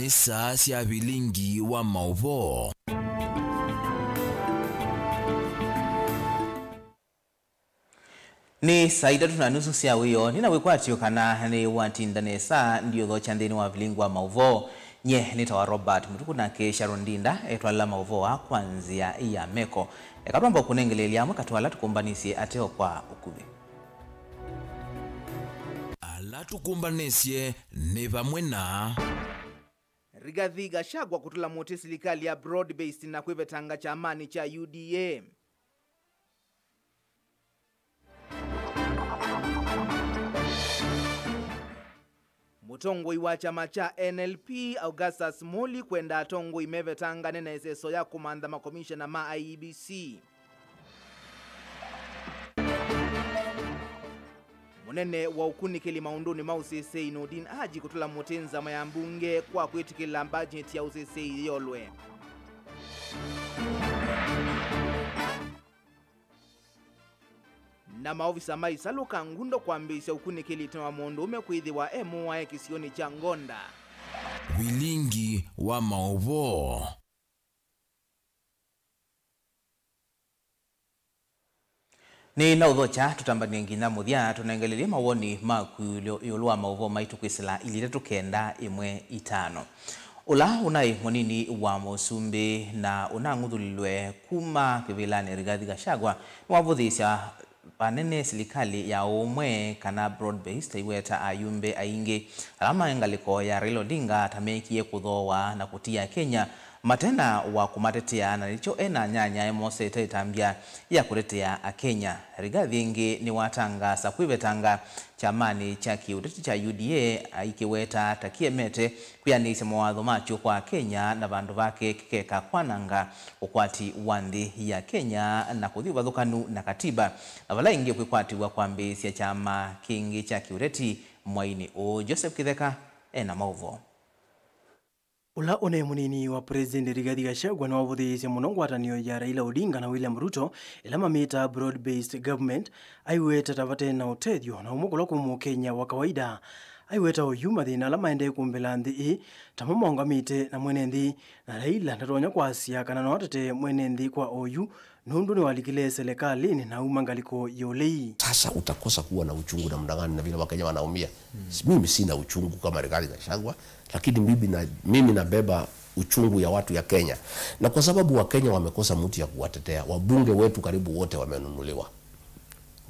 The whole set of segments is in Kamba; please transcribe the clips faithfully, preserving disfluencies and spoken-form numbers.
Saa sya vilingi wa maũvoo. Nĩ saa itatũ na nusu sya wĩoo. Nĩ na wĩkwatyo kana nĩ watinda nesa ndiũthokya nthĩnĩ wa vilingi wa maũvoo. Nye nĩtawa Robert Mũtuku, nake Sharon Ndinda etwalĩla maũvoo aa kwa nzĩa ya meko. Eka twamba kũnengeleelya amwe katĩ wa ala tũkũmbanĩsye ateo kwa ũkuvĩ. Ala tũkũmbanĩsye nĩ vamwe na Rigathi Gachagua kũtũla mũtĩ silikalĩ ya broad based na kwĩvetanga kyamanĩ kya U D A. Mũtongoi wa kyama kya N L P, Augustus Mũli, kwenda atongoi mevetangane na ĩseso ya kũmantha makomishena ma I E B C. Mũnene wa ũkunĩkĩli maũndũnĩ ma ũsĩsĩi, Noordin Haji, kũtũla mũtĩ nzama ya mbunge kwa kwĩtĩkĩla mbajeti ya ũsĩsĩi yĩolwe. Na maovisa ma ĩsalũ Kangundo kwambĩĩsya ũkunĩkĩli ĩtina wa mũndũũme kwĩthĩwa e mũae kĩsionĩ kya Ngonda. Vilingi wa maũvoo. Nĩ na ũthokya tũtambanie nginya mũthya, tũnengelelye mawoni maku ĩũlũ, ĩũlũ wa maũvoo maitũ kwĩsĩla ilĩ itatũ kenda ĩmwe itano. Ũla ũnaĩ mũnini wa mũsumbĩ na ũnang'uthũlilwe kuma kĩvĩlanĩ, Rigathi Gachagua, nĩwavũthĩĩsya vanene silikalĩ ya ũmwe kana broad based, aiweta ayumbe aingĩ ala maĩ ngalĩko ya Raila Odinga ta meekie kũthooa na kũtia Kenya mate na wa kũmatetea, na nĩkyo e na anyanyae mosete ĩtambya ya kũtetea Akenya. Rigathi ĩngĩ nĩwatangaasa kwĩvetanga kyamanĩ kya kĩũteti kya U D A, aikĩweta ta kĩemete kwĩanĩsya mawatho makyo kwa Akenya, na vandũ vake kĩkeka kwananga ũkwati wa nthĩ ya Kenya na kũthi ũvathũkanu na katiba, na vala ĩngĩ kwĩkwatĩw'a kwambĩĩsya kyama kĩngĩ kya kĩũteti mwainĩ ũũ. Joseph Kĩtheka e na maũvoo. Ũla ũnaĩ mũnini wa President Rigathi Gachagua nĩwavũthĩĩsye mũno ngwatanĩo ya Raila Odinga na William Ruto, ĩla mamĩtaa broad-based government, aiweta ta vate na ũtethyo na ũmwe kũla kwĩ Mũkenya wa kawaida. Aiweta oyu mathĩna ala maendee kũmbĩla nthĩ ĩĩ tamo maũngamĩte na mwene nthĩ, na Raila ndatonya kwasya kana no atetee mwene nthĩ kwa oyu, nũndũ nĩwalikile selekalĩnĩ na auma ngalĩko ya ũlei. Sasa utakosa kuwa na uchungu namna gani na vile Wakenya wanaumia? Mm. Mimi sina uchungu kama Rigathi Gachagua, lakini mimi na, mimi nabeba uchungu ya watu ya Kenya. Na kwa sababu Wakenya wamekosa mtu ya kuwatetea, wabunge wetu karibu wote wamenunuliwa.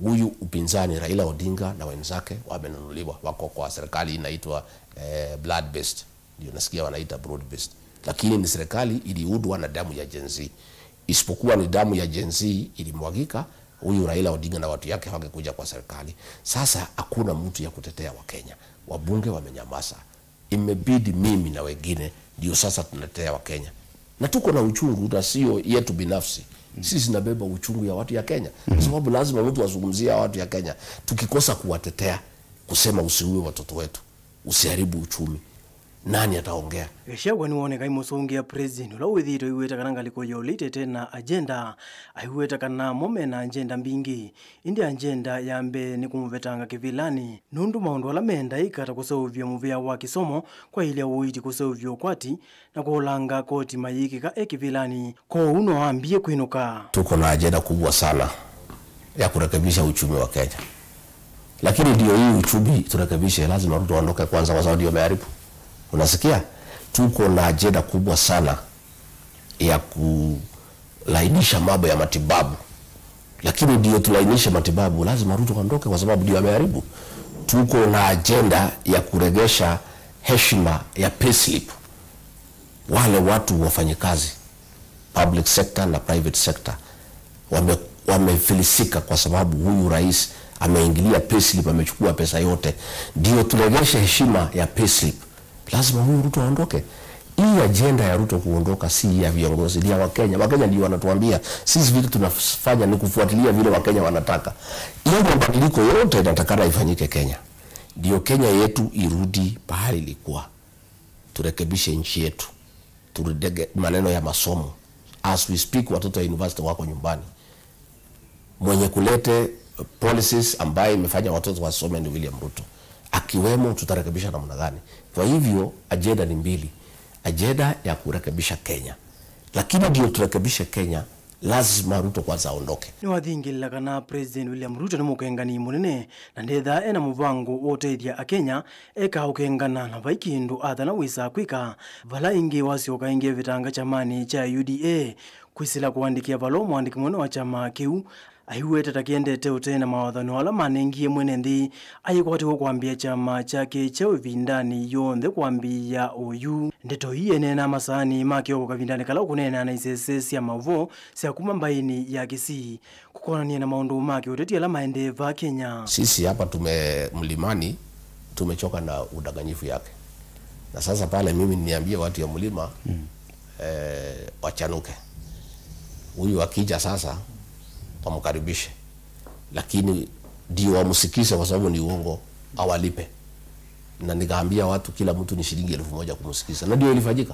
Huyu upinzani, Raila Odinga na wenzake, wamenunuliwa, wako kwa serikali inaitwa, eh, blood based. Ndio nasikia wanaita broad based. Lakini ni serikali iliundwa na damu ya Gen Z. Isipokuwa ni damu ya Gen Z ilimwagika, huyu Raila Odinga na watu yake hawangekuja kwa serikali. Sasa hakuna mtu ya kutetea Wakenya. Wabunge wamenyamaza. Imebidi mimi na wengine ndio sasa tunatetea Wakenya. Na tuko na uchungu na sio yetu binafsi. Mm. Sisi nabeba uchungu ya watu ya Kenya. Kwa sababu lazima mtu azungumzie watu ya Kenya. Tukikosa kuwatetea, kusema usiue watoto wetu, usiharibu uchumi, nani ataongea? Gachagua nĩwoneka aimũsũngĩa president ũla wĩthĩĩtwe aiweta kana ngalĩko ya ũlei ĩtete na agenda. Aiweta kana mo mena agenda mbingĩ, ĩndĩ agenda ya mbee nĩ kũmũvetanga kĩvĩlanĩ, nũndũ maũndũ ala mendaa ĩka ta kũseũvya mũvĩa wa kĩsomo, kwaĩlya ũiiti, kũseũvya ũkwati, na kũolanga koti mayĩkĩka e kĩvĩlanĩ. Kwoou no ambie kwĩnũka. Tuko na ajenda kubwa sana ya kurekebisha uchumi wa Kenya. Lakini ndio hii uchumi turekebishe, lazima Ruto aondoke kwanza, kwa sababu ndio ameharibu. Unasikia? Tuko na ajenda kubwa sana ya kulainisha mambo ya matibabu. Lakini ndio tulainishe matibabu, lazima Ruto aondoke, kwa sababu ndio ameharibu. Tuko na ajenda ya kuregesha heshima ya payslip. Wale watu wafanyikazi, public sector na private sector, wame-, wamefilisika kwa sababu huyu rais ameingilia payslip, amechukua pesa yote. Ndio turegeshe heshima ya payslip, lazima huyu Ruto aondoke. Hii ajenda ya Ruto kuondoka si ya viongozi, ni ya Wakenya. Wakenya ndio wanatuambia. Sisi vitu tunafanya ni kufuatilia vile Wakenya wanataka. Hiyo mabadiliko yote inatakana ifanyike Kenya. Ndio Kenya yetu irudi pahali ilikuwa. Turekebishe nchi yetu. Turudege maneno ya masomo. As we speak, watoto ya university wako nyumbani. Mwenye kulete policies ambaye imefanya watoto wasome ni William Ruto. Akiwemo, tutarekebisha namna gani? Kwa hivyo, ajenda ni mbili. ajenda ya kurekebisha Kenya. Lakini ndio turekebishe Kenya, lazima Ruto kwanza aondoke. Nĩwathingĩlĩla kana President William Ruto nĩ mũkengani mũnene na ndethaa ena mũvango wa ũtethya Akenya eka ũkengana na vai kĩndũ athana wĩsaa kwĩka. Vala ĩngĩ wasyoka ĩngĩ evĩtanga kyamanĩ kya U D A kwĩsĩla kũandĩkĩa valũa mũandĩki mũnene wa kyama kĩu aiweta ta kĩendete ũtee na mawathano ala manengie mwene nthĩ ayĩkwatĩwa kwambĩa kyama kyake kyeũ ĩvindanĩ yonthe kwambĩĩa oyu. Ndeto ii eneenaa masaanĩ ma kĩoko kavindanĩ kala ũkũneenaa na isese sya maũvoo sya kuma mbaĩnĩ ya Kisii kũkonanĩa na maũndũ ma kĩũteti ala maendee vaa Kenya. Sisi hapa tume Mlimani tumechoka na udanganyifu yake, na sasa pale mimi niambie watu ya mlima eh, wachanuke. Huyu akija sasa wamkaribishe, lakini ndio wamsikize, kwa sababu ni uongo, awalipe. Na nikaambia watu kila mtu ni shilingi elfu moja kumsikiza, na ndio ilifanyika.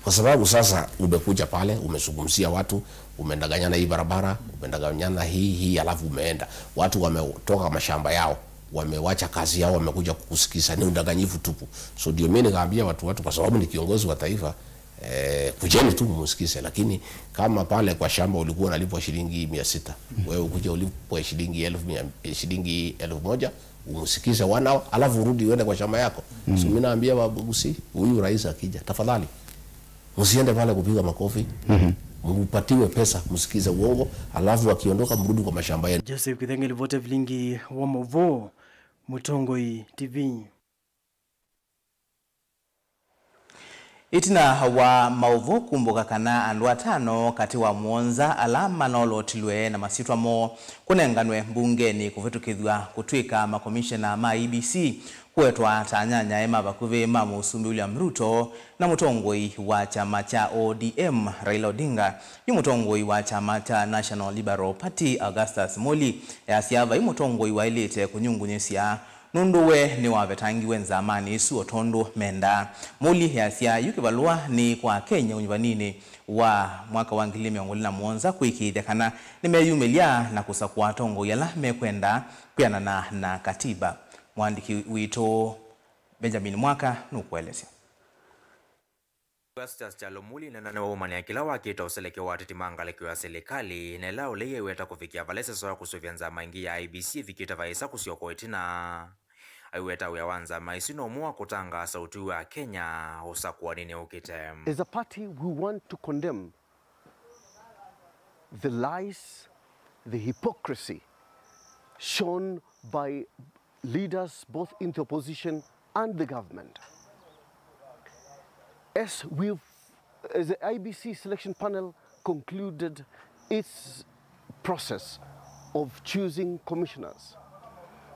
Kwa sababu sasa umekuja pale, umezungumzia watu, umedanganyana hii barabara, umedanganyana hii, hii, alafu umeenda. Watu wametoka mashamba yao, wamewacha kazi yao, wamekuja kukusikiza. Ni udanganyifu tupu. So ndio mimi nikaambia watu, watu, kwa sababu ni kiongozi wa taifa, eh, kujeni tu mumsikize, lakini kama pale kwa shamba ulikuwa unalipwa shilingi mia sita, wewe ukuje ulipwe shilingi elfu mia, shilingi elfu moja, umsikize one hour, alafu urudi uende kwa shamba yako. So mimi naambia Wabusi, huyu rais akija, tafadhali msiende pale kupiga makofi, mpatiwe pesa, msikize uongo, alafu akiondoka mrudi kwa mashamba yenu. Joseph Kithenga, livoti vilingi wa maũvoo, Mũtongoi T V. Ĩtina wa maũvoo kumbũka kana andũ atano katĩ wa mũonza ala manolotilwe na masyĩtwa moo kũnenganwe mbungenĩ kũvĩtũkĩthw'a kũtw'ĩka makomishena ma E B C, kũetwa ta anyanyae ma vakuvĩ ma Mũsumbĩ William Ruto na mũtongoi wa kyama kya O D M Raila Odinga, yu mũtongoi wa kyama kya National Liberal Party Augustus Muli easya vai mũtongoi waĩlĩte kũnyungunyĩsya nũndũ we nĩwavetangiwe nzamanĩ ĩsu o tondũ mendaa. Muli easya yu kĩvalũa nĩ kwa Akenya ũnyuvaninĩ wa mwaka wa ngili mĩongo ĩlĩ na mũonza kũĩkĩĩthya kana nĩmeyumĩlya na kũsakũa atongoi ala mekwenda kwĩanana na katiba. Mũandĩki witũ Benjamin Mwaka nũkũelesya. Augustus Kyalo Muli nena nĩwaumania kĩla wakĩta ũseleke wa ateti ma ngalĩko ya silikalĩ, na ĩla ũlei aiweta kũvikĩa vala ĩsesoa kũsũvĩa nzama ĩngĩ ya I E B C ĩvikĩte vaĩsa kũsyoka o ĩtina. Aiweta wĩa wa nzama ĩsu no ũmwe wa kũtangaasa ũtwi wa Kenya ũsakũaninĩ ũkĩte. As a party, we want to condemn the lies, the hypocrisy shown by leaders both in the opposition and the government. As we've, as the I E B C selection panel concluded its process of choosing commissioners,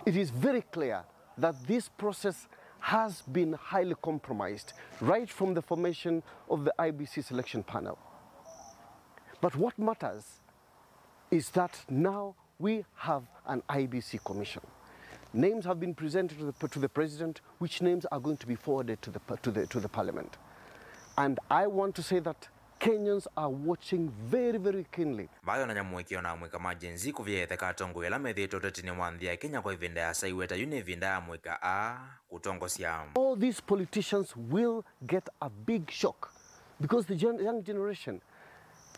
it is very clear that this process has been highly compromised right from the formation of the I E B C selection panel. But what matters is that now we have an I E B C commission. Names have been presented to the, to the president, which names are going to be forwarded to the, to the, to the parliament. And I want to say that Kenyans are watching very, very keenly. Vayonany'a mũĩkĩĩo na amũika ma Gen Z kũvya ĩtheka atongoi ala methĩĩtwe ũtetinĩ wa nthĩ ya Kenya kwa ĩvinda ĩasa aiweta yu nĩ ĩvinda ya amũika aa kũtongosya. All these politicians will get a big shock because the gen-, young generation,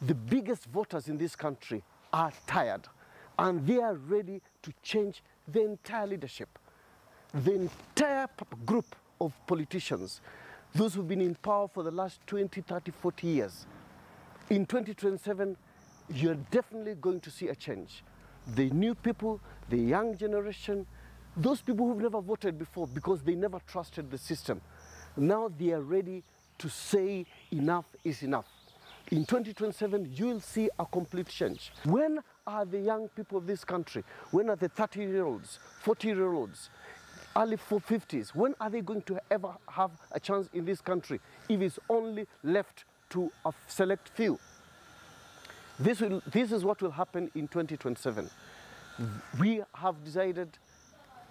the biggest voters in this country, are tired and they are ready to change the entire leadership, the entire p-, group of politicians, those who've been in power for the last twenty, thirty, forty years. In twenty twenty-seven, you're definitely going to see a change. The new people, the young generation, those people who've never voted before because they never trusted the system, now they are ready to say enough is enough. In twenty twenty-seven, you will see a complete change. When are the young people of this country, when are the thirty-year-olds, forty-year-olds, early fifties, when are they going to ever have a chance in this country if it's only left to a select few? This will, this is what will happen in twenty twenty-seven. We have decided,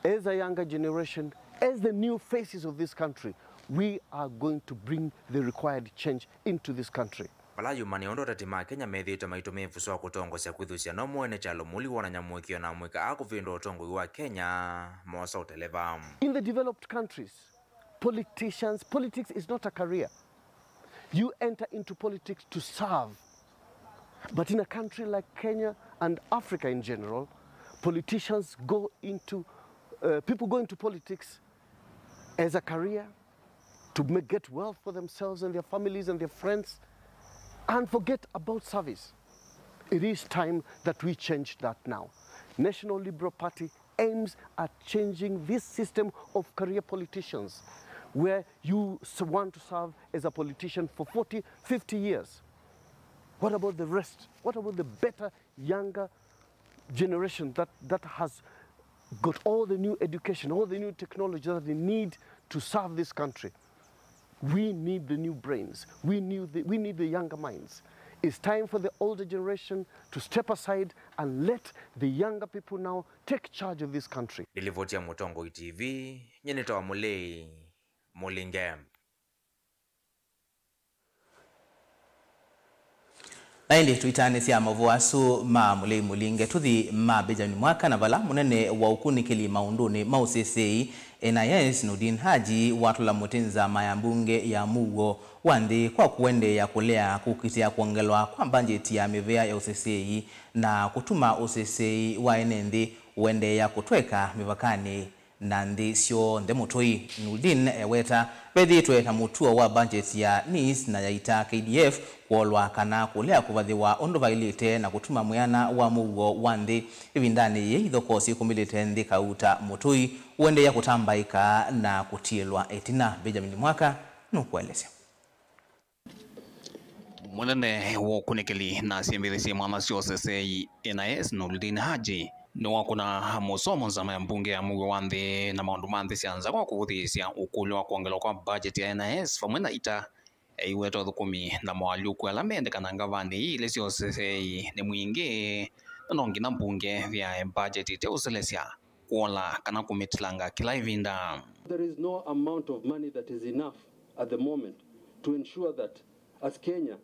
as a younger generation, as the new faces of this country, we are going to bring the required change into this country. Vala yumanĩa ũndũ ateti ma Kenya methĩĩtwe maitũmĩa ĩvuso wa kũtongosya kwĩthusya no mwene Kyalo Muli wonany'a mũĩkĩĩo na amũika aa kũvĩndũa ũtongoi wa Kenya moosa ũteleva. In the developed countries, politicians, politics is not a career. You enter into politics to serve. But in a country like Kenya and Africa in general, politicians go into, uh, people go into politics as a career to ma-, get wealth for themselves and their families and their friends and forget about service. It is time that we change that now. National Liberal Party aims at changing this system of career politicians where you s-, want to serve as a politician for forty, fifty years. What about the rest? What about the better, younger generation that, that has got all the new education, all the new technology that they need to serve this country? We need the new brains. We need the, we need the younger minds. It's time for the older generation to step aside and let the younger people now take charge of this country. Nĩ livoti ya Mũtongoi T V, nyie nĩtawa Mũlei Mũlinge. Na ĩndĩ tũitaanĩsya maũvoo asu ma Mũlei Mũlinge, tũthi ma Benjamin Mwaka, na vala mũnene wa ũkunĩkĩli maũndũnĩ ma ũseseei, N I S, Noordin Haji, watũla mũtĩ nzama ya mbunge ya mũuo wa nthĩ kwa kũendeea kũlea kũkitĩa kwongelwa kwa mbanjeti ya mĩvĩa ya ũseseei na kũtuma ũseseei wa ene nthĩ ũendeea kũtweka mĩvakanĩ na nthĩ syonthe mũtũi. Noordin eweta vethĩĩtwe na mũtuo wa mbanjeti ya NEEIS na ya ita, K D F, kwolwa kana kũlea kũvathĩwa ũndũ vaĩlĩte na kũtuma mwĩana wa mũuo wa nthĩ ĩvindanĩ yĩĩ ithokoo syĩkũmĩlĩte nthĩ kauta mũtũi ũendeea kũtambaĩka na kũtiĩlwa ĩtina. Benjamin Mwaka nũkũelesya. Mũnene wa ũkunĩkĩli na syĩmbĩthĩ syĩ mwanya sya ũseseei, N I S, Noordin Haji, nĩwakũna mũsomo nzama ya mbunge ya mũuo wa nthĩ na maũndũ ma nthĩ sya nza kwa kũvũthĩĩsya ũkũlyo wa kwongelwa kwa mbanjeti ya N I S vamwe na ita, eiweta ũthũkũmi na moalyũku ala mendekanaa ngavanĩ ii ilĩ sya ũseseei nĩ mwingĩ, na no nginya mbunge ĩthĩae mbanjeti ĩteũselesya, kwola, kana kũmĩtilanga kĩla ĩvinda. There is no amount of money that is enough at the moment to ensure that, as Kenya,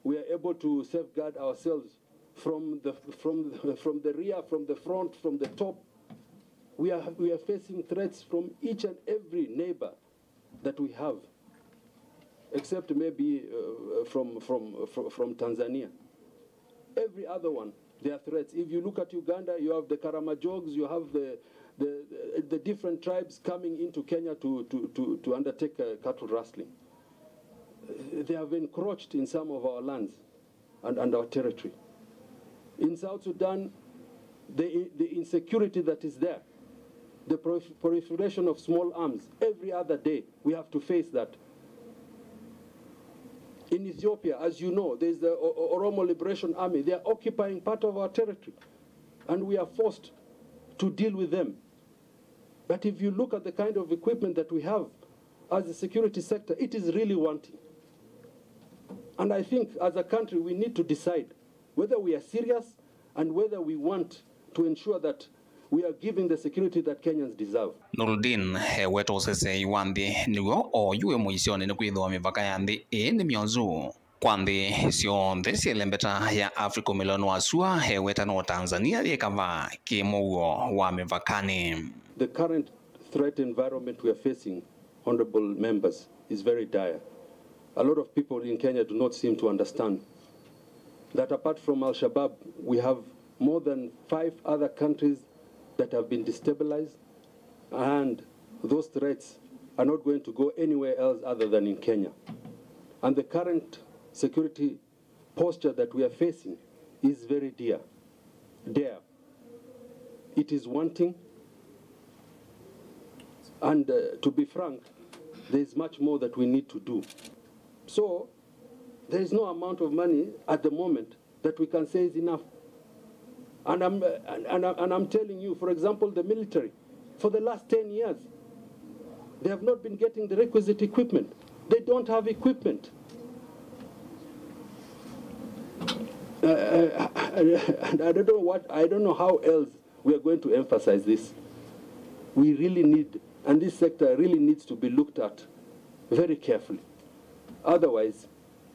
we are able to safeguard ourselves from the, from, from the rear, from the front, from the top. We are, we are facing threats from each and every neighbor that we have, except maybe, uh, from, from, from, from Tanzania. Every other one, there are threats. If you look at Uganda, you have the Karamajogs, you have the, the, the different tribes coming into Kenya to, to, to, to undertake, uh, cattle rustling. Uh, they have encroached in some of our lands and, and our territory. In South Sudan, the, the insecurity that is there, the prolif-, proliferation of small arms, every other day we have to face that. In Ethiopia, as you know, there's the O-, O-, Oromo Liberation Army. They are occupying part of our territory, and we are forced to deal with them. But if you look at the kind of equipment that we have as a security sector, it is really wanting. And I think as a country, we need to decide whether we are serious and whether we want to ensure that we are giving the security that Kenyans deserve. Noordin eweta ũseseei wa nthĩ nĩw'o oyu wĩ mũisyonĩ nĩkwĩthĩwa mĩvaka ya nthĩ ĩĩ nĩ myozu. Kwa nthĩ syonthe syĩ lembeta ya Africa ũmĩlonĩ wa sua, eweta no Tanzania yĩ kavaa kĩ mũuo wa mĩvakanĩ. The current threat environment we are facing, honorable members, is very dire. A lot of people in Kenya do not seem to understand that apart from Al-Shabaab, we have more than five other countries that have been destabilized, and those threats are not going to go anywhere else other than in Kenya. And the current security posture that we are facing is very dear, dare. It is wanting, and, uh, to be frank, there is much more that we need to do. So, there is no amount of money at the moment that we can say is enough. And I'm, uh, and, and, and I'm telling you, for example, the military, for the last ten years, they have not been getting the requisite equipment. They don't have equipment. Uh, uh, and I don't know what, I don't know how else we are going to emphasize this. We really need, and this sector really needs to be looked at very carefully. Otherwise,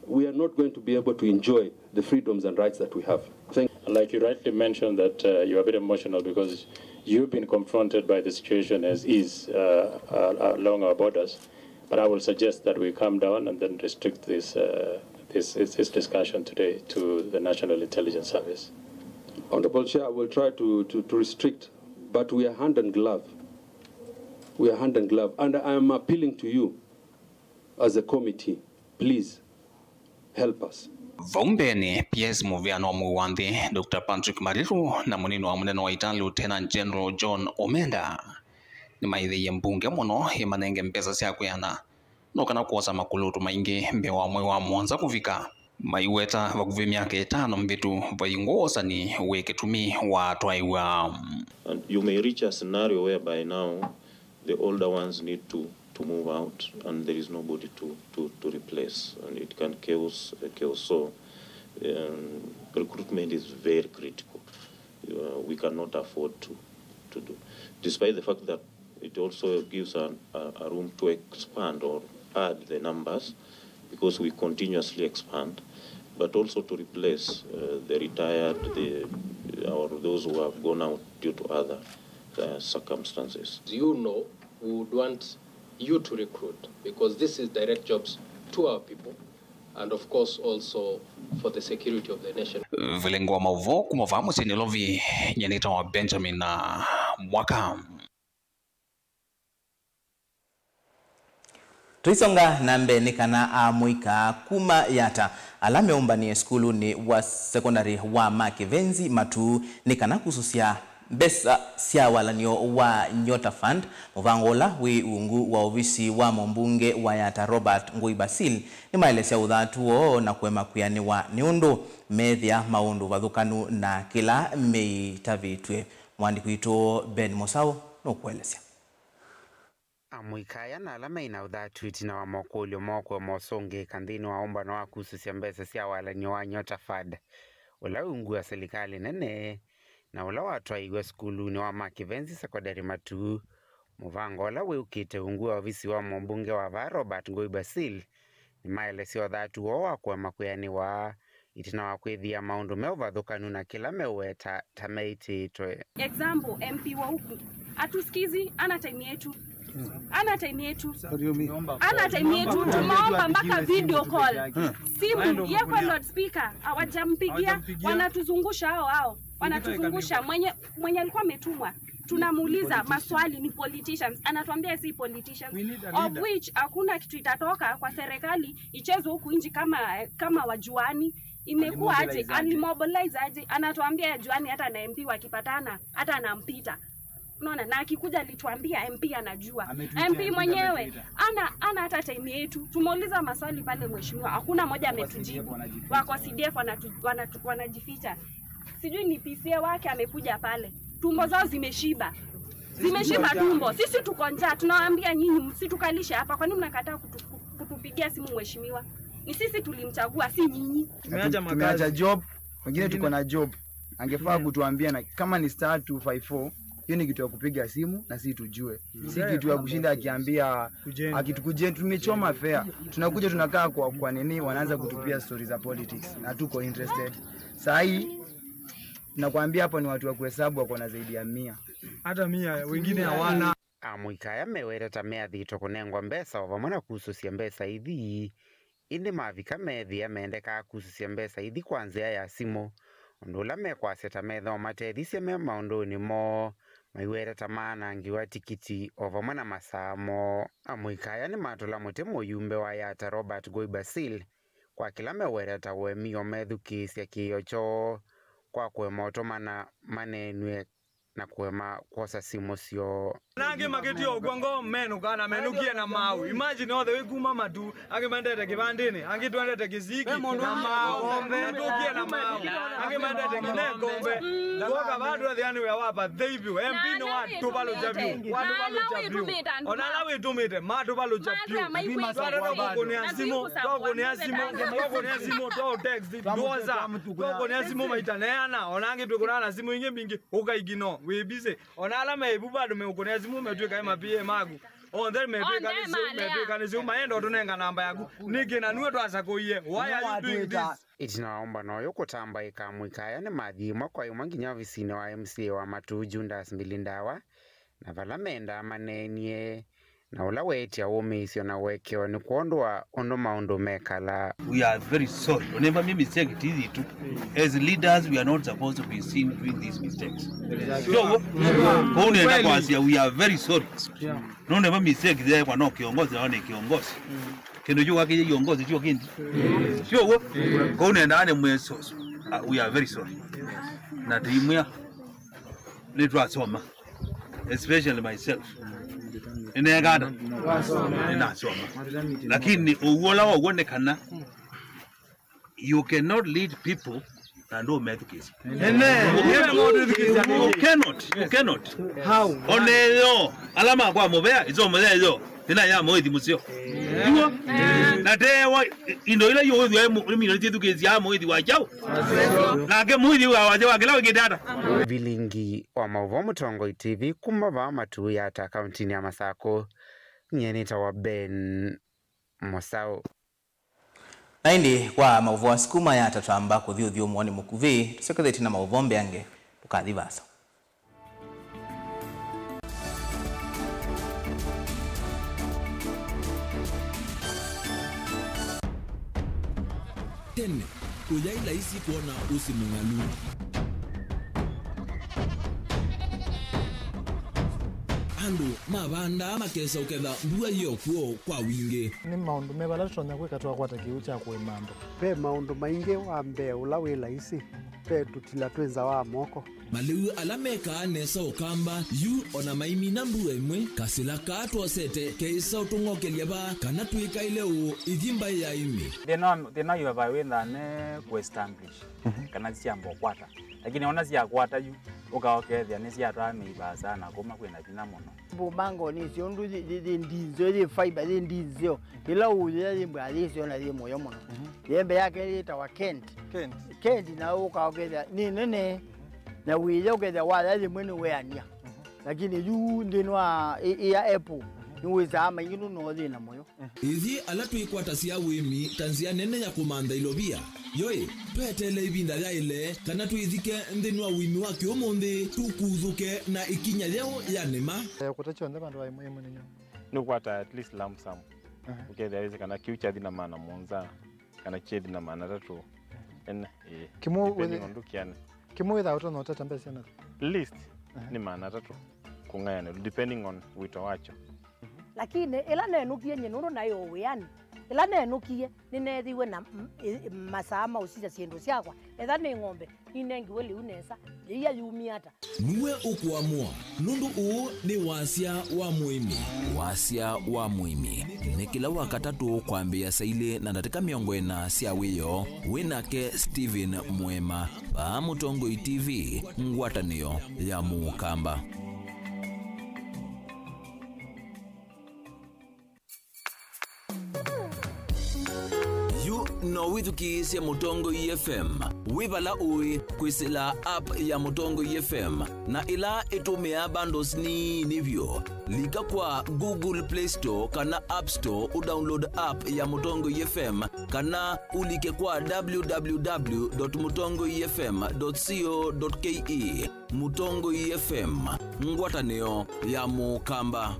we are not going to be able to enjoy the freedoms and rights that we have. Thank Like you rightly mentioned that, uh, you are a bit emotional because you've been confronted by the situation as is, uh, uh, along our borders. But I will suggest that we calm down and then restrict this, uh, this, this, this discussion today to the National Intelligence Service. Honorable Chair, I will try to, to, to restrict, but we are hand and glove. We are hand and glove. And I am appealing to you as a committee, please help us. Vau mbeenĩ, P S mũvĩano wa mũĩ wa nthĩ, Doctor Patrick Mariru na mũnini wa mũnene wa ita Lieutenant General John Omenda nĩmaĩthĩie mbunge mũno ĩmanenge mbesa sya kwĩana no kana kwosa makũlũtũ maingĩ mbee wa mwei wa mũonza kũvika. Maiweta vakuvĩ myaka ĩtano mĩvĩtu vai ngũũ wosani wĩ kĩtumi watwaĩwa. And you may reach a scenario whereby now the older ones need to, to move out and there is nobody to, to, to replace. And it can chaos, uh, chaos. So um, recruitment is very critical. Uh, we cannot afford to, to do. Despite the fact that it also gives a, a, a room to expand or add the numbers because we continuously expand, but also to replace uh, the retired the, or those who have gone out due to other uh, circumstances. You know, we would want you to recruit because this is direct jobs to our people and of course also for the security of the nation. Vilingi wa maũvoo kuma vaa mũsyĩ Nairobi, nyanĩta wa Benjamin na Mwaka. Tũisonga na mbee nĩ kana amũika kuma Yata ala meũmbanĩe sukulunĩ wa sekondalĩ wa Makivenzi Matuu nĩ kana kusũsya mbesa sya walan'yo wa Nyota Fund, mũvango ũla wĩ ungu wa ovisi wa mũmbunge wa Yata Robert Ngũi Basil, nĩmaelesya ũthatu woo na kũema kwĩanĩwa nĩ ũndũ meethĩa maũndũ vathũkanu na kĩla meitavĩtw'e. Mũandĩki witũ Ben Mũsaũ nũkũelesya. Amũika aya na ala mai na ũthatu ĩtina wa mokũlyo moo kũema ũsũngĩĩka nthĩnĩ wa ũmbano wa kusũsya mbesa sya walan'yo wa Nyota Fund, ũla wĩ ungu wa silikalĩ nene, na ũla watwaĩiwe sukulunĩ wa Makivenzi Sekondalĩ Matuu, mũvango ũla wĩũkĩte ungu wa ovisi wa mũmbunge wa vaa Robert Ngũi Basil, nĩmaelesya ũthatu woo wa kũema kwĩanĩwa ĩtina wa kwĩthĩa maũndũ me ũvathũkanu na kĩla meũweta ta meĩtĩĩtwe. Example, M P wa huku hatusikizi, ana time yetu, ana time yetu, ana time yetu. Tumeomba mpaka video call, simu ye kwa loudspeaker, hawajampigia. Wanatuzungusha hao hao, wanatuzungusha. Mwenye mwenye alikuwa ametumwa, tunamuuliza maswali, ni politicians, anatuambia si politicians, of which hakuna kitu itatoka kwa serikali ichezwe huku nji kama kama wajuani. Imekuwa aje? Alimobilize aje? Anatuambia juani hata na M P wakipatana hata anampita. Unaona, na akikuja alituambia M P anajua. M P mwenyewe ana ana hata time yetu. Tumeuliza maswali pale mheshimiwa, hakuna moja ametujibu. Wako C D F wanatu, wanatu, wanajificha. Sijui ni P C A wake amekuja pale, tumbo zao zimeshiba, zimeshiba tumbo. Sisi tuko njaa, tunawaambia nyinyi msitukalishe hapa. Kwa nini mnakataa kutu, kutupigia simu mheshimiwa? Ni sisi tulimchagua, si nyinyi. Tumeacha makazi, tumeacha job, wengine tuko na job. Angefaa kutuambia, na kama ni star two five four, hiyo ni kitu ya kupiga simu na si tujue, si kitu ya kushinda akiambia akitukuje tumechoma fare, tunakuja tunakaa kwa, kwa nini wanaanza kutupia stories za politics na tuko interested. Saa hii nakwambia hapa ni watu wa kuhesabu wako na zaidi ya mia. Hata mia wengine hawana. Amũika aya meweta ta meathĩtwe kũnengwa mbesa o vamwe na kusũsya mbesa ithi, ĩndĩ mavika meethĩa mendekaa kusũsya mbesa ithi kwa nzĩa ya simũ, ũndũ ũla mekwasya ta methĩwa matethisye me maũndũnĩ moo, maiweta ta maanangĩwa tikiti o vamwe na masaa moo. Amũika aya nĩmatũla mũtĩ mũyumbe wa Yata Robert Ngũi Basil kwa kĩla meweta ta ũemio methukĩĩsya kĩĩo kyoo kwa kũema ũtũmana maneenw'e na kũema kwosa simũ syoo. Na angĩ makĩtio ũkw'a ngoo menũka na menũkie na maũ. Imagine othe wĩ kuma matu, angĩ mendete kĩvandĩnĩ, angĩ twendete kĩsiki na maũ. Metũkie na maũ. Angĩ mendete nginya ĩkombe. Twoka vaa twethĩa nĩ wĩa wa pathei vyũ. M P nĩ watũvalũkya vyũ. Watũvalũkya vyũ. Ona ala wĩtũmĩte matũvalũkya vyũ. Twatata kũkũnĩa simũ, twakũnĩa simũ, twakũnĩa simũ, twaũtext, ndwosa. Twakũnĩa simũ maita neana. Ona angĩ twĩkũnaa na simũ ingĩ mbingĩ. Ũkaigino, wĩ busy. Ona ala me vu bado meũkũnĩa simũ metw'ĩka ma P A maku. Onthe metw'ĩka nĩ syũ, metw'ĩka nĩ syũ, maenda ũtũnenga namba yaku. Nĩkĩ na nue twasakũie? Why are you doing this? Ĩtina wa ũmbano ũyũ kũtambaĩka, amũika aya nĩmathi ĩmwe kwa ĩmwe nginya ovisinĩ wa M C A wa Matuu, Judas Mbilindawa, na vala mendaa maneenie na ũla weetya wũmĩĩsyo na ũekeo nĩ kwondũ wa ũndũ maũndũ mekala. We are very sorry. Remember, me mistake it is too. As leaders, we are not supposed to be seen doing these mistakes. Sio? Kwa hiyo nenda kwasya, we are very sorry. Nũndũ nĩvo mistake yeekwa no kĩongozi, no nĩ kĩongozi. Kĩndũ kyu wakĩie kĩongozi kyo kĩndi. Sio w'o? Kwa hiyo nenda nĩ mwĩso, uh, we are very sorry. Na tũimwĩa nĩtwasoma. Especially myself. Nĩneekata? Nĩnasoma. Lakini ũw'o ũla wow'o nĩ kana you cannot lead people na ndũmethukĩĩsya. You cannot, you cannot. How? Ona ĩyo, ala makwa mũvea, isomo ya ĩyo, thĩna ya mũithi mũseo. Iwo? Na tewa, indo ila yũwĩthwa ĩmĩno ithukĩĩsya mũithi wa kyaũ. Nake mũithi wa wasya wa kĩla wĩkĩte ata. Vilingi wa maũvoo Mũtongoi T V kuma vaa Matuya ta kaunti-inĩ ya Masakũ, nyie nĩtawa Ben Mũsaũ. Na ĩndĩ kwa maũvoo asu kuma ya tatwamba kũthi ũthyũmũonĩ mũkuvĩ, tũsyokethetye na maũvoo mbeange, ndũkathi vaasa. Tene, kũyaĩ laisi kwona ũsĩ mũng'alu. Andũ mavandaa makesa ũketha mbua yĩ o kw'o kwa wingĩ. Nĩ maũndũ me vala tũtonya kwĩka twakwata kĩw'ũ kya kũĩma andũ? Ve maũndũ maingĩ. Wa mbee ũla wĩ laisi, ve tũtila twĩ nza wa moko. Malĩu ala mekaa nesa ũkamba yu o na maimina mbua ĩmwe, kasĩla kaa twosete keĩsa ũtũng'okelya vaa kana twĩkaĩle ũũ ithi mbaĩ ya ĩmĩ. Thĩna wa, thĩna wa ivava wĩthaa ne kũ establish kana syamba ũkwata. Lakini ona syakwata yu, ũka ũkethĩa nĩsyatwaa mĩi vaasa na kũma kwĩna vinya mũno. Mbũmango nĩsyo ũndũ yĩ, yĩ, yĩ ndinzeo, yĩ fiber, yĩ ndinzeo. Ĩla ũũyĩa yĩ mbaa yĩsyo na yĩ mũyo mũno. Yembe yake yĩtawa Kent. Kent. Kent na ũka ũkethĩa nĩ nene, na wĩya ũkethĩa waya yĩmwe nĩweania. Lakini yu nthĩnĩ wa ĩ-, ĩya apple, nĩwĩsaa maingĩ nũndũ no yĩ na mũyo. Ithyĩ ala twĩkwatasya ũĩmi ta nzĩa nene ya kũmantha ilovia, yoĩ, tweteele ĩvinda yaĩle kana twĩthike nthĩnĩ wa ũĩmi wa kĩũmũnthĩ, tũkuthũke na ĩkinya yeũ ya nĩma. Eh, kũta kyonthe vandũ va ĩmwe ĩmwe nĩ nyũmũ. Nĩũkwata at least lump sum. Aha. Ũkethĩa wĩsĩ kana kĩu kyathi na maana mũonza, kana kyethi na maana atatũ. Ene, ĩĩ. Kĩmwe depending wĩthĩ-, on ndũkĩane. Kĩmwe wĩthaa ũtonya ũtata mbesa na least. Aha. Nĩ maana atatũ kũng'ayanĩlwa, depending on wĩto wakyo. Lakini ĩla nenũkie nyie nũndũ naĩ o wĩanĩ, ĩla nenũkie nĩneethiwe na m-, ĩ-, ĩ-, masaa ma ũsisya syĩndũ syakwa, etha nĩ ng'ombe, ninengiwe lĩu nesa, yĩia yumie ata? Nue ũkũamũa, nũndũ ũũ nĩ wasya wa mũĩmi. Wasya wa mũĩmi nĩ kĩla Wakatatũ kwambĩĩa saa ilĩ na ndatĩka mĩongo ĩna sya wĩoo, wĩ nake Stephen Mwema, vaa Mũtongoi T V, ngwatanĩo ya Mũkamba. Yu no wĩthukĩĩsye Mũtongoi F M wĩ vala ũĩ kwĩsĩla app ya Mũtongoi F M, na ĩla ĩtũmĩaa bundles nini vyũ. Lika kwa Google Play Store kana App Store ũdownload app ya Mũtongoi F M, kana ũlike kwa w w w dot mũtongoi f m dot co dot k e. Mũtongoi F M, ngwatanĩo ya Mũkamba.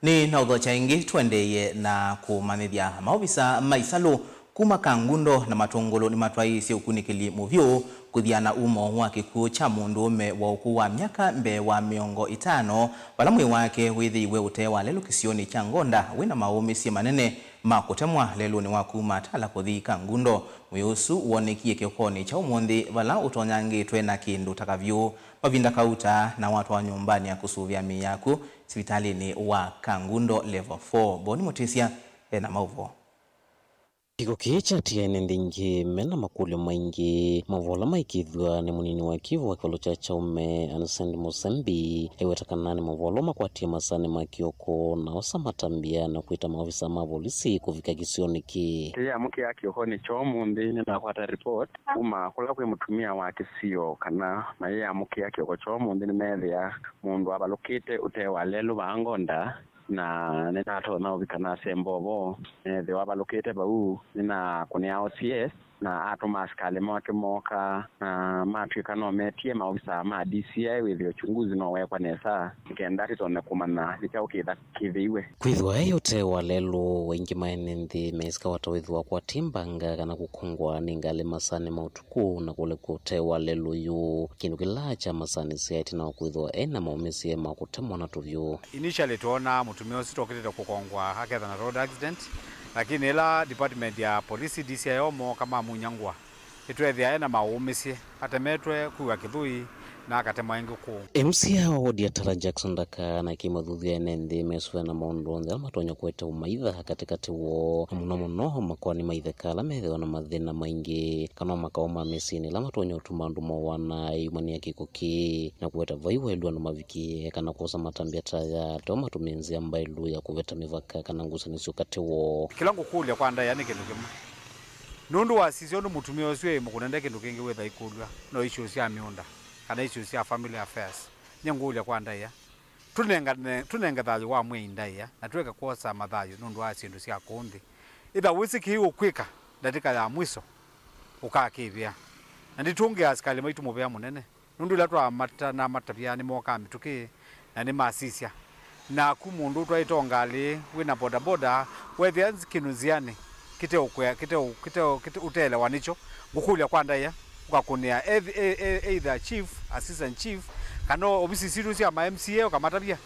Nĩ na ũthokya ĩngĩ, tũendeeye na kũmanyĩthya. Maovisa ma isalũ kuma Kangundo na Matũngũlũ nĩmatwaĩĩsye ũkunĩkĩli mũvyũ kũthiana umo wa kĩkw'ũ kya mũndũũme wa ũkũũ wa myaka mbee wa mĩongo ĩtano, vala mwĩĩ wake wĩthĩiwe ũtee wa lelũ kĩsionĩ kya Ngonda wĩ na maũmĩsye manene ma kũtemwa lelũnĩ wa kuma Tala kũthi Kangundo. Mwĩĩ ũsu woonekie kĩokonĩ kya ũmũnthĩ, vala ũtonyangĩtwe na kĩndũ ta kavyũ. Mavinda kauta na watwawa nyũmbanĩ ya kũsũvĩa mĩĩ yaku sivitalĩnĩ wa Kangundo Level four. Boni Mũtĩsya ena maũvoo. Kĩko kĩĩ kyatiae nĩ nthĩ ingĩ mena makũlyo maingĩ. Maũvoo ala maĩkĩĩthw'a nĩ mũnini wa kĩvo wa kĩvalo kya Kyaume, Anacindi Mũsembi, aiweta kana nĩ maũvoo ala makwatie masaanĩ ma kĩoko, na osa matambya na kwĩta maovisa ma volisi kũvika kĩsionĩ kĩĩ. Kĩyamũkĩa kĩokonĩ kya ũmũnthĩ, nĩnakwata report kuma kũla kwĩ mũtumĩa wa kĩsio kana mayĩyamũkĩa kĩoko kya ũmũnthĩ nĩmeethĩa mũndũ avalũkĩte ũtee wa lelũ vaa Ngonda, Na nĩnatonya ũvika nasemba ũvoo, neethĩwa avalũkĩte vau, nĩnakũnĩa O C S, na atũma asikalĩ make mooka, na matw'ĩka no metie maovisaa ma D C I wĩthĩe uchunguzi no weekwa nesa, nĩ kenda tũtonye kũmanya nĩ kyaũ kĩtha kĩthĩiwe. Kwĩthĩwa e ũtee wa lelũ, aingĩ ma ene nthĩ meĩsĩ kawata wĩthĩwa kwa timbanga kana kũkongwa nĩ ngalĩ masaanĩ ma ũtukũ na kũlekwa ũtee wa lelũ ũyũ, kĩndũ kĩla kyamasaanisya ĩtina wa kwĩthĩwa e na maũmĩsye ma kũtemwa na tũvyũ. Initially, twoonaa mũtumĩa ũsu tokĩlĩte kũkongwa aketha na road accident, lakini ĩla department ya polisi, D C I O, mooka mamunya ngũa, ĩtweethĩa e na maũmĩsye, atemetwe, kuwa kĩthũi, na akatemwa ĩngĩ kũũ. M C A wa wodi ya Tala, Jackson Ndaka, na kĩmathuthya ene nthĩ mesũvea na maũndũ onthe ala matonya kũete ũmaitha katĩkatĩ woo, na mũno mũno makoani ma itheka ala methĩwa na mathĩna maingĩ, kana o makaũ ma mĩsyĩnĩ ala matonya ũtuma andũ mowana ĩumanĩa kĩko kĩĩ, na kũweta vai waĩlu andũ mavikĩe kana kwosa matambya ta aya, teo matũmĩe nzĩa mbaĩlu ya kũveta mĩvaka kana ngusanĩsyo katĩ woo. Kĩla ngũkũlya kwa ndaĩa nĩ kĩndũ kĩmwe. Nũndũ wasisya ũndũ mũtumĩa ũsu e mũkũne, nde kĩndũ kĩngĩ wĩtha ikũlw'a, no issues sya mĩũnda kana issues sya family affairs. Nyie ngũlya kwa ndaĩa, tũnengane, tũnenge thayũ wa mwĩai ndaĩa, na tũeke kwosa mathayũ nũndũ wa syĩndũ sya kũũ nthĩ. Ĩtha wĩsĩ kĩĩ ũkwĩka ndatĩka ya mwiso, ũkakĩvĩa. Na nditũngĩa asikalĩ maitũ mũvea mũnene, nũndũ ĩla twamata-, namatavya nĩmokaa mĩtũkĩ na nĩmasisya. Naku mũndũ ũtwaĩte o ngalĩ, wĩ na bodaboda, wethĩa nz-, kĩndũ nzĩanĩ kĩteũkwea, kĩteũ-, kĩteũ-, kĩte-, ũteelewa nĩkyo, ngũkũlya kwa ndaĩa, ũkakũnĩa eth-, e-, e-, either chief, assistant chief, kana ovisi sitũ sya ma M C A ũkamatavya,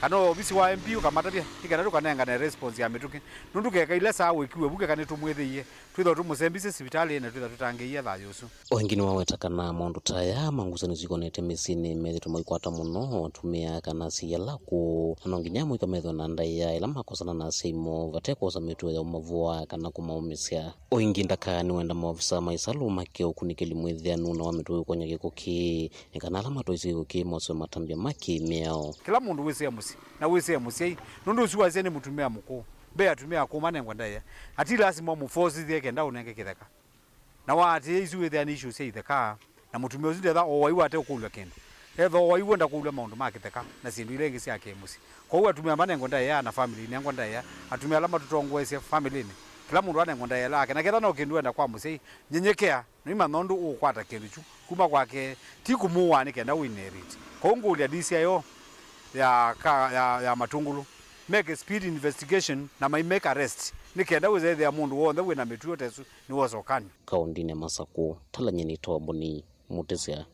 kana ovisi wa M P ũkamatavya, nĩ kana tũkanengane response ya mĩtũkĩ. Nũndũ keka ila saa wĩkiwe vu, keka nĩtũmwĩthĩie, twĩthwa tũmũsembisye sivitalĩ na twĩthwa tũtangĩĩie thayũ ũsu. O ĩngĩ nĩwaweta kana maũndũ ta aya ma ngusanĩsyo ikonetye mĩsyĩnĩ methĩtwe maikwata mũno atumĩa kana asyai ala akũũ, na no nginya mũika methwe na ndaĩa ĩla makosana na asyai moo vate kwosa mĩtuo ya ũmavũa kana kũmaũmĩsya. O ĩngĩ Ndaka nĩwenda maovisa ma ĩsalũ make ũkunĩkĩli mwĩthĩanu na wa mĩtuo ĩũkonya kĩko kĩĩ, nĩ kana ala matwaisye kĩko kĩĩ moswe matambya ma kĩ-mĩao. Kĩla mũndũ wĩsĩe mũsyĩ, na wĩsĩe mũsyai, nũndũ ũsu wasya nĩ mũtumĩa mũkũũ. Mbee atumĩa akũũ manengwa ndaĩa. Ati lasima ũmũfosithye kenda ũnenge kĩtheka. Na waatĩĩa isu wĩthĩa nĩ issues sya itheka, na mũtumĩa ũsu ndetha owaiwe ateũkũlw'a kĩndũ. Etha owaiwe ndakũlw'a maũndũ ma kĩtheka na syĩndũ ila ingĩ sya kĩ-mũsyĩ. Kwoou atumĩa manengwa ndaĩa na family inengwa ndaĩa, atumĩa ala matũtongoesye family-inĩ, kĩla mũndũ anengwa ndaĩa ĩla yake, na ketha no kĩndũ wenda kwa mũsyai, nyenyekea, noimanya ũndũ ũũkwata kĩndũ kyu kuma kwake, ti kũmũaa nĩ kenda ũinherit. Kwoou ngũlya D C I O ya, ka, ya, ya Matungulu meke speed investigation na mai make arrest, nĩ kenda wĩsethĩa mũndũ w'onthe wĩ na mĩtuo ta ĩsu nĩwosa ũkany'o. Kaũndĩnĩ ya Masakũ, Talanyeni Toa Mboni, Mũtĩsya.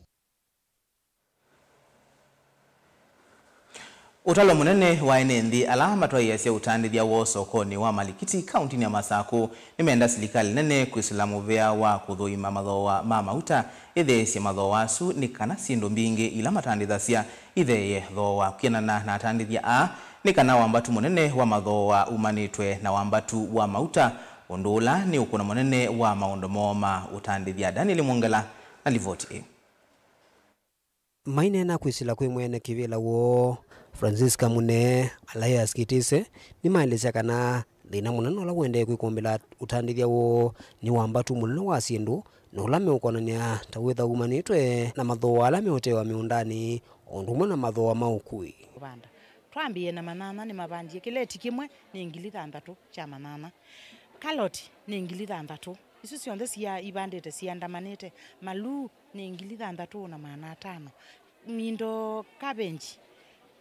Ũtalo mũnene wa ene nthĩ ala matwaĩĩasya ũtandĩthya woo sokonĩ wa Malikiti, kaũndĩnĩ ya Masakũ, nĩmenda silikalĩ nene kwĩsĩla mũvea wa kũthũima mathooa ma mauta ĩtheesye mathooa asu, nĩ kana syĩndũ mbingĩ ila matandĩthasya itheeye thooa. Kwĩanana na atandĩthya aa, nĩ kana wambatu mũnene wa mathooa umanĩtwe na wambatu wa mauta, ũndũ ũla nĩ ũkũna mũnene wa maũndũ moo ma ũtandĩthya. Daniel Mwongela na livoti ĩĩ. Maineena kwĩsĩla kwĩ mwene kĩvĩla woo, Francisca Mune, Elias Kitise, nĩmaelesya kana thĩna mũnene ũla ũendee kwĩkũmbĩla ũtandĩthya woo nĩ wambatu mũnene wa syĩndũ, na ũla meũkonany'a ta wĩtha umanĩtwe na mathooa ala meũtewa mĩũndanĩ, o ũndũ ũmwe na mathooa ma ũkui. Kũvanda. Twambĩĩe na manyanya nĩmavandie kĩleti kĩmwe nĩ ngili thanthatũ kya manyanya. Kaloti nĩ ngili thanthatũ. Isu syonthe sia ivandĩte siandamanĩte. Maluu nĩ ngili thanthatũ na maana atano. Mindo kavenji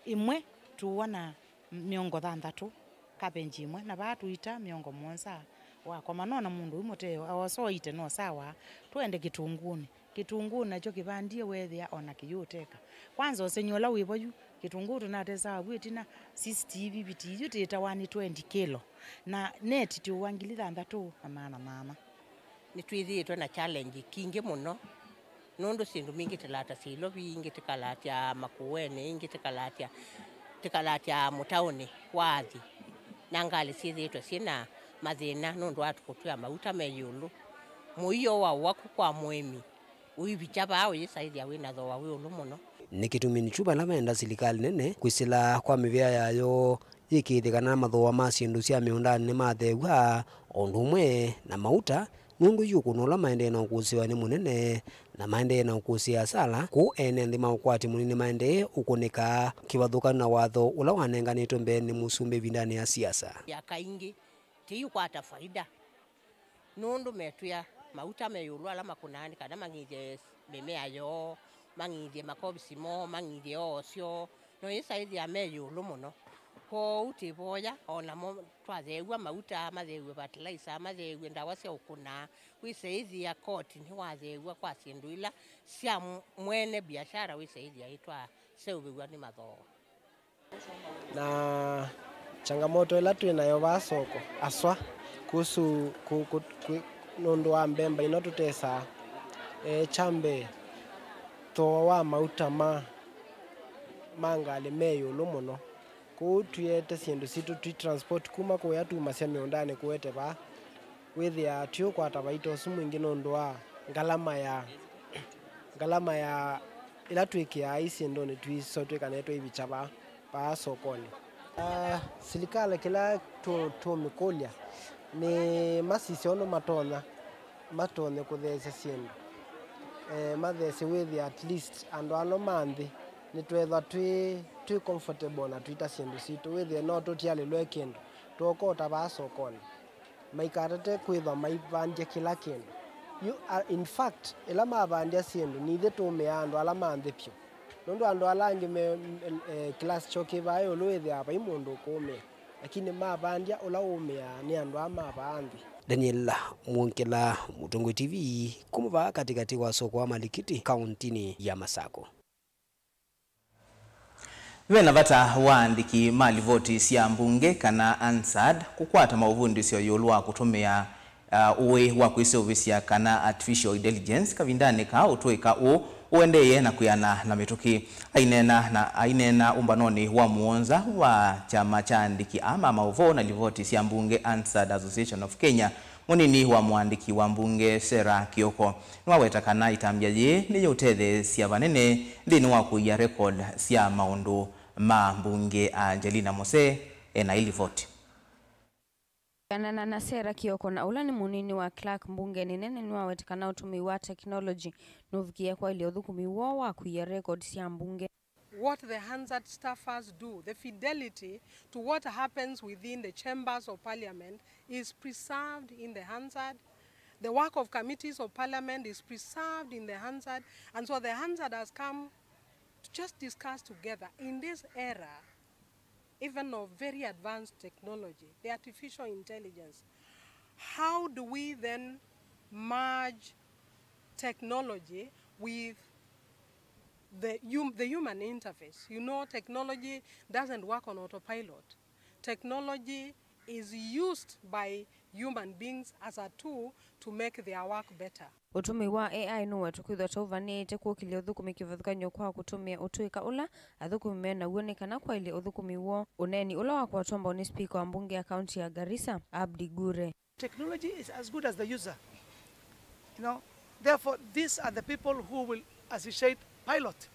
ĩmwe tũwona mĩongo thanthatũ kavenji ĩmwe, na vaa tũita mĩongo mũonza. Wakoma nona mũndũ ũyu mũteo, aosa oite no sawa. Twende kĩtũngũnĩ. Kĩtũngũnĩ nakyo kĩvandie weethĩa o na kĩyũteka. Kwanza ũsengy'o ũla wĩ vo yu, kĩtũngũũ tũnatesaa vu ĩtina, sixty ivi, fifty, yu tĩtawa nĩ twenty kĩlo. Na neti tĩũwa ngili thanthatũ na maana maana. Nĩtwĩthĩĩtwe na challenge kingĩ mũno, nũndũ syĩndũ mbingĩ tĩlatasya ilovi, ingĩ tĩkalatya makũenĩ, ingĩ tĩkalatya, tĩkalatya mũtaũnĩ wa athi, na ngalĩ syĩthĩĩtwe syĩ na mathĩna nũndũ wa kũtwĩa mauta me ĩũlũ. Mũio wa ũaku kwa mũĩmi ũivikya vaa ũyĩsaĩthya wĩ na thooa wĩ ĩũlũ mũno. Nĩ kĩtumi kyu vala venda silikalĩ nene kwĩsĩla kwa mĩvĩa yayo yĩkĩĩthye kana mathooa ma syĩndũ sya mĩũndanĩ nĩmatheew'a, o ũndũ ũmwe na mauta Nũndũ yu ũkũno ũla maendee na ũkũsĩwa nĩ mũnene, na maendee na ũkũsĩa asala, kũu ene nthĩ ma ũkwati mũnini maendee ũkũnĩka kĩvathũkany'o na watho ũla wanenganĩtwe mbee nĩ mũsumbĩ ĩvindanĩ ya siasa. Ya kaingĩ, tĩiũkwata faida, nũndũ metwĩa mauta me ĩũlũ ala makũnaa nĩ kana mang'ithye mĩmea yoo, mang'ithye makovisi moo, mang'ithye oo syoo, no yĩsa ĩthĩa me ĩũlũ mũno. Kwoou tĩvoya o namo twatheew'a mauta, matheew'e fertilizer, matheew'e ndawa sya ũkũna, wĩse ĩthĩa koti nĩwatheew'a kwa syĩndũ ila sya mwene biashara, wĩse ĩthĩa ĩtwaseũvĩw'a nĩ mathooa. Na changamoto ĩla twĩ nayo vaa soko aswa kuhusu ku, ku, ku, nũndũ wa mbemba ino tũtesaa, e, kya mbee, thooa wa mauta ma, ma ngalĩ me ĩũlũ mũno. Kwoou tũiete syĩndũ sitũ tũi transport kuma kũya tumasya mĩũndanĩ kũete vaa, wĩthĩaa tũiũkwata vaita ũsu mwingĩ nũndũ wa ngalama ya, ngalama ya ĩla twĩkĩaa i syĩndũnĩ twiso twĩkane twaivikya vaa, vaa sokonĩ. Ah, silikalĩ kĩla tũ, tũũmĩkũlya nĩ masisye ũndũ matonya, matonye kũtheesya syĩndũ. Eh, matheesye wĩthĩa at least andũ ano ma nthĩ nĩtweethwa twĩ, twĩ comfortable na twĩta syĩndũ sitũ, wĩthĩe no tũtialĩlwe kĩndũ, twoka ũta vaa sokonĩ. Maikatate kwĩthwa maivandya kĩla kĩndũ. You are, in fact, ĩla mavandya syĩndũ, nithyĩ tũũmĩaa andũ ala ma nthĩ vyũ. Nũndũ andũ ala angĩ me, eh, class kyo kĩ vaa ĩũlũ wĩthĩaa vai mũndũ ũkũũmĩa, lakini mavandya ũla ũũmĩaa nĩ andũ aa ma vaa nthĩ. Daniel Mwongela, Mũtongoi T V, kuma vaa katĩkatĩ wa soko wa Malikiti, kauntinĩ ya Masako. Ve na vata wa aandĩki ma livoti sya mbunge kana Hansard kũkwata maũvundĩsyo ĩũlũ wa kũtũmĩa, uh, ũĩ wa kwĩseũvĩsya kana artificial intelligence kavindanĩ kaa ũtũĩka ũũ ũendeeye na kwĩana na mĩtũkĩ. Aineena na, aineena ũmbanonĩ wa mũonza wa kyama kya aandĩki aa ma maũvoo na livoti sya mbunge, Hansard Association of Kenya, mũnini wa mũandĩki wa mbunge Sarah Kioko nĩwaweta kana ĩtambya yĩĩ nĩyĩũtetheesya vanene nthĩnĩ wa kũia record sya maũndũ ma mbunge. Angelina Mose ena ĩlivoti. Kũneena na Sarah Kioko, na ũla nĩ mũnini wa clerk mbungenĩ nene, nĩwaweta kana ũtũmĩi wa technology nũvikĩe kwaĩlya ũthũkũmi woo wa kũia record sya mbunge. What the Hansard staffers do, the fidelity to what happens within the chambers of parliament is preserved in the Hansard. The work of committees of parliament is preserved in the Hansard. And so the Hansard has come to just discuss together in this era, even of very advanced technology, the artificial intelligence. How do we then merge technology with the, hum, the human interface? You know, technology doesn't work on autopilot. Technology is used by human beings as a tool to make their work better. Ũtũmĩi wa A I nũwetwe kwĩthwa ta ũvanĩĩte kũkĩlya ũthũkũmi kĩvathũkany'o kwa kũtũmĩa ũtũĩka ũla athũkũmi me naw'o nĩ kana kwaĩlye ũthũkũmi woo. Ũneeni ũla wakwatwa mbau nĩ spika wa mbunge ya kaunti ya Garissa, Abdi Gure. Technology is as good as the user. You know, therefore, these are the people who will, as you said, pilot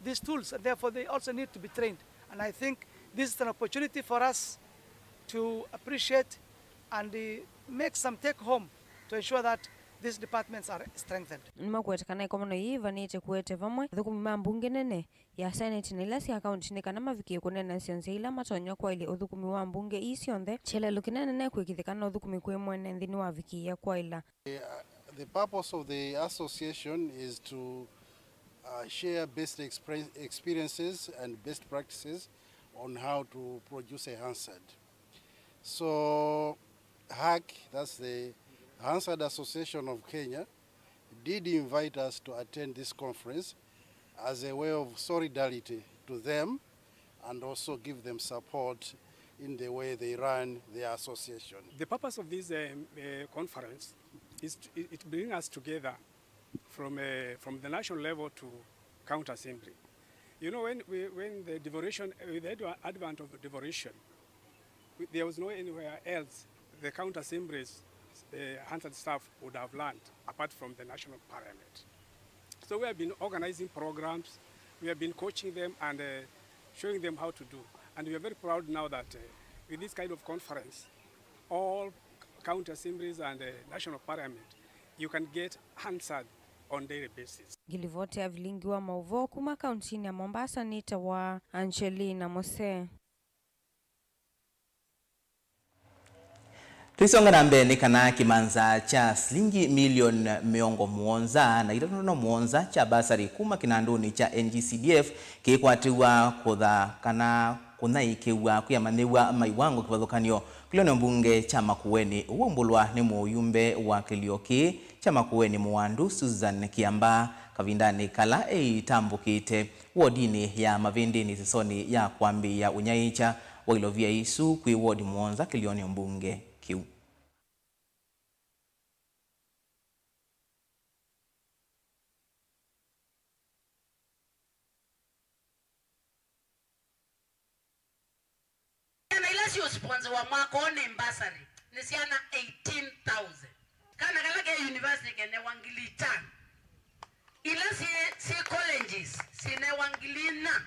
these tools, and therefore they also need to be trained. And I think this is an opportunity for us to appreciate and, uh, make some take home to ensure that these departments are strengthened. Nĩmakwete kana ĩkomano yĩĩ ĩvanĩĩte kũete vamwe athũkũmi ma mbunge nene ya Senate na ila sya kaunti nĩ kana mavikĩe kũneenasya nzĩa ila matonya kwaĩlya ũthũkũmi wa mbunge ii syonthe. Kyelelo kĩnene nĩ kwĩkĩthya kana ũthũkũmi kwĩ mwene nthĩ nĩwavikĩĩa kwaĩla. The, uh, the purpose of the association is to, uh, share best expre-, experiences and best practices on how to produce a Hansard. So, HAK, that's the Hansard Association of Kenya, did invite us to attend this conference as a way of solidarity to them and also give them support in the way they run their association. The purpose of this, um, uh, conference is to, it, it brings us together from, uh, from the national level to county assembly. You know, when we, when the devolution, with the adva-, advent of the devolution, we, there was no anywhere else the county assemblies, the Hansard staff would have learned apart from the national parliament. So we have been organizing programs, we have been coaching them and, uh, showing them how to do. And we are very proud now that, uh, with this kind of conference, all county assemblies and, uh, national parliament you can get answered on daily basis. Ngilivoti ya vilingi wa maũvoo kuma kauntinĩ ya Mombasa nĩtawa Angelina Mose. Tũisonga na mbee, nĩ kana kĩmanza kya silingi milioni mĩongo mũonza na itatũ na mũonza kya basarĩ kuma kĩnandũnĩ kya N G C D F kĩkwatĩw'a kũtha kana kũnyaĩĩkĩw'a kwĩ amanyĩw'a ma iwango kĩvathũkany'o kĩlĩonĩ mbunge kya Makueni. Ũu waumbũlwa nĩ mũyumbe wa kĩlio kĩĩ kya Makueni Mũwandu Susan Kiambaa kavindanĩ kala eitambũkĩte wodinĩ ya Mavĩndĩnĩ ĩsesonĩ ya kwambĩĩa ũnyaĩĩkya wa ilovia isu kwĩ wodi mũonza kĩlĩonĩ mbunge kĩu. Syana ila siũsponsewa mwaka ũũ nĩ mbasarĩ nĩ syana eighteen thousand. Kana kala ke university kenewa ngili itano. Ila syĩ syĩ colleges sinewa ngili inya.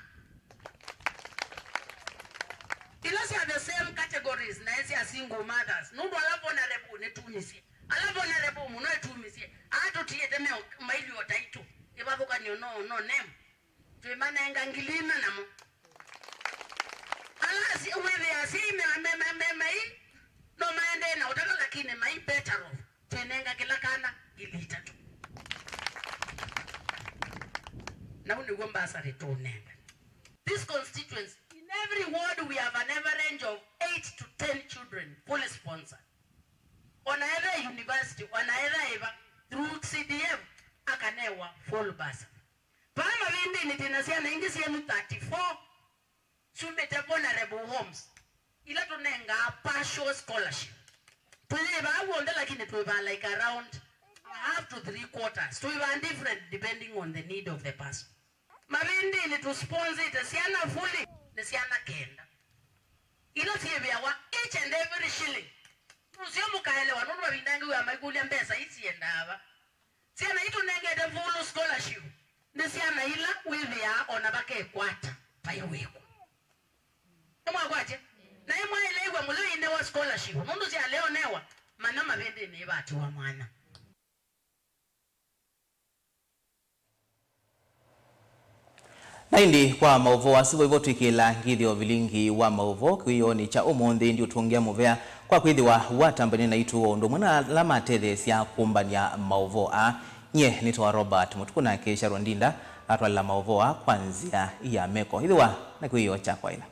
Ila sya the same categories naĩ sya single mothers, nũndũ ala vulnerable nĩtumisye. Ala vulnerable mũno ĩtumisye. Aa tũtiĩte meo maili o taitũ. Ĩvathũkanyo no no nem. Twĩmanenga ngili ina namo. Ala asyai wĩthĩa asyai me- me- me- me- mai no maendee na ũtata, lakini mai better off. Twĩnenga kĩla kana ngili itatũ. Nau nĩw'o mbasarĩ tũũnenga. This constituency, in every ward we have an average of eight to ten children fully sponsored. Ona ethe university, ona ethe ĩva, through C D F akanewa full bursary. Vaa Mavĩndĩnĩ twĩ na syana ingĩ syenyu thirty-four syumĩte vulnerable homes, ila tũnengaa partial scholarship. Tũyĩ vaa w'onthe, lakini twĩ vaa like around half to three quarters. Twĩ vaa different depending on the need of the person. Mavĩndĩnĩ tũsponsĩte syana fully nĩ syana kenda, ila syĩvĩawa each and every shilling. Nũseo mũkaelewa, nũndũ mavinda angĩ wĩa maikũlya mbesa ii siendaa va. Syana ii tũnengete full scholarship nĩ syana ila wĩthĩaa ona vakekwata vai wĩko. Nĩmwakwatya? Na ĩmwaĩle ĩw'a mũyo inewa scholarship, nũndũ syaleonewa, mana Mavĩndĩnĩ ivatiwa mwanya. Na ĩndĩ kwa maũvoo asu, vaivo twĩkĩla ngĩthyo vilingi wa maũvoo kĩwĩoonĩ kya ũmũnthĩ. Ndiũtũngĩa mũvea kwa kwĩthĩwa watambanie naitũ o ũndũ ũmwe na ala matetheesya kũmbany'a maũvoo aa. Nyie nĩtawa Robert Mũtukũ, nake Sharon Ndinda atwalĩla maũvoo aa kwa nzĩa ya meko. Ĩthĩwa na kĩwĩoo kya kwaĩla.